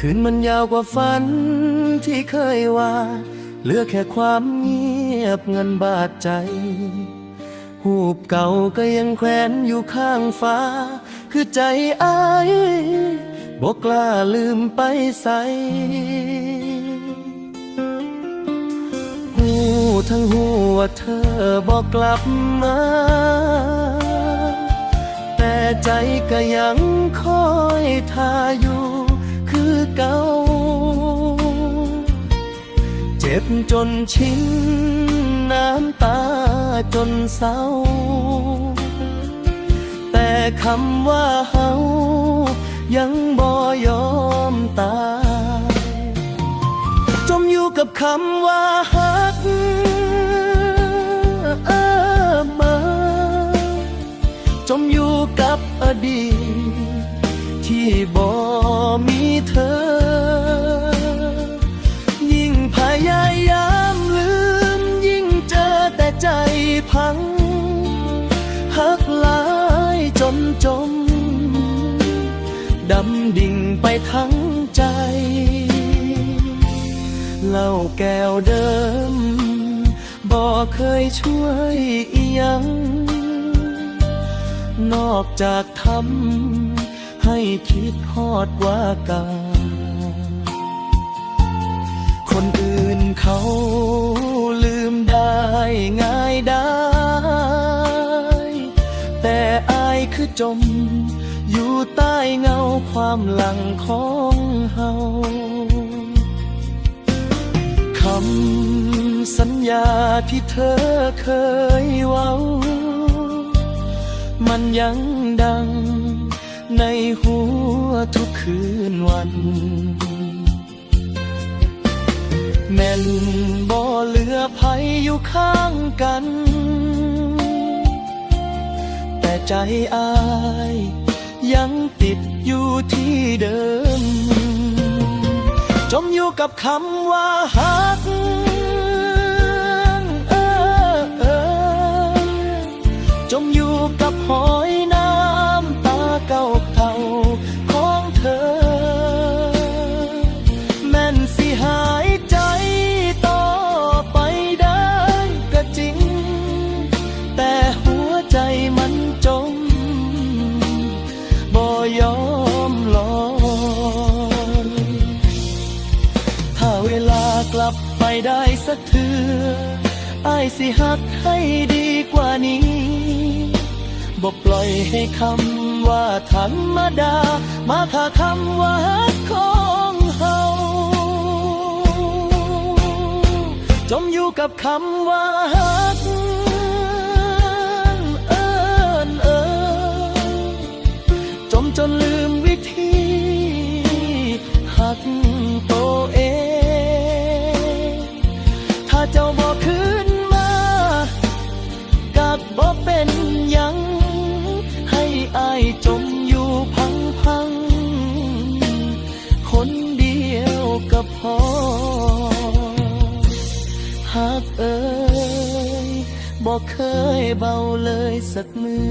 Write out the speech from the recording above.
ຄືນມັນຍາວກວ່າຝັນທີ່ເຄີຍວາດ ເຫຼືອແຄ່ຄວາມງຽບງັນບາດໃຈ. ຮູບເກົ່າກໍຍັງແຂວນຢູ່ຂ້າງຝາ ຄືໃຈອ້າຍບໍ່ກ້າລືມໄປໃສ. ຮູ້ທັງຮູ້ວ່າເທີບໍ່ກັບມາ ແຕ່ໃຈກໍຍັງຄອຍຖ້າຢູ່ຄືເກົ່າ. ເຈັບຈົນຊິນ ນ້ຳຕາຈົນເສົ້າ ແຕ່ຄຳວ່າເຮົາຍັງບໍ່ຍອມຕາຍ. ຈົ່ມຢູ່ກັບຄຳວ່າຮັກ ເອີມາ ຈົ່ມຢູ່ກັບອະດີດທີ່ບໍ່ມີເທີ. ຍິ່ງພະຍາຍາມລືມ ຍິ່ງເຈີແຕ່ໃຈພັງ. ຮັກຫຼາຍຈົນຈົມ ດຳດິ່ງໄປທັງໃຈ. ເຫຼົ້າແກ້ວເດີມ ບໍ່ເຄີຍຊ່ວຍອີ່ຫຍັງ ນອກຈາກທຳໃຫ້ຄິດຮອດກວ່າເກົ່າ. ຄົນອື່ນເຂົາລືມໄດ້ງ່າຍດາຍ ແຕ່ອ້າຍຄືຈົມຢູ່ໃຕ້ເງົາຄວາມຫຼັງຂອງເຮົາ. ຄຳສັນຍາທີ່ເທີເຄີຍເວົ້າ ມັນຍັງດັງໃນຫົວທຸກຄືນວັນ. ແມ່ນບໍ່ເຫຼືອໃຜຢູ່ຂ້າງກັນ ແຕ່ໃຈອ້າຍ ຍັງຕິດຢູ່ທີ່ເດີມ. ຈົ່ມຢູ່ກັບຄຳວ່າຮັກ ເອີ ເອີ ຈົ່ມຢູ່ກັບຮອຍນ້ຳຕາເກົ່າໆຂອງເທີ. ແມ່ນຊິຫາຍໃຈຕໍ່ໄປໄດ້ກໍຈິງ ແຕ່ຫົວໃຈມັນຈົມ ບໍ່ຍອມລອຍ. ຖ້າເວລາກັບໄປໄດ້ສັກເທື່ອ ອ້າຍຊິຮັກໃຫ້ດີກວ່ານີ້ ບໍ່ປ່ອຍໃຫ້ຄຳວ່າທຳມະດາ ມາຂ້າຄຳວ່າຮັກຂອງເຮົາ. ຈົ່ມຢູ່ກັບຄຳວ່າຮັກ ເອີ້ນເອີ ຈົ່ມຈົນລືມວິທີຮັກໂຕເອງ. ຖ້າເຈົ້າບໍ່ຄືນມາ ກະບໍ່ເປັນຫຍັງ ໃຫ້ອ້າຍຈົ່ມຢູ່ພັງໆ ຄົນດຽວກໍພໍ. ຮັກເອີຍ ບໍ່ເຄີຍເບົາເລີຍສັກມື້.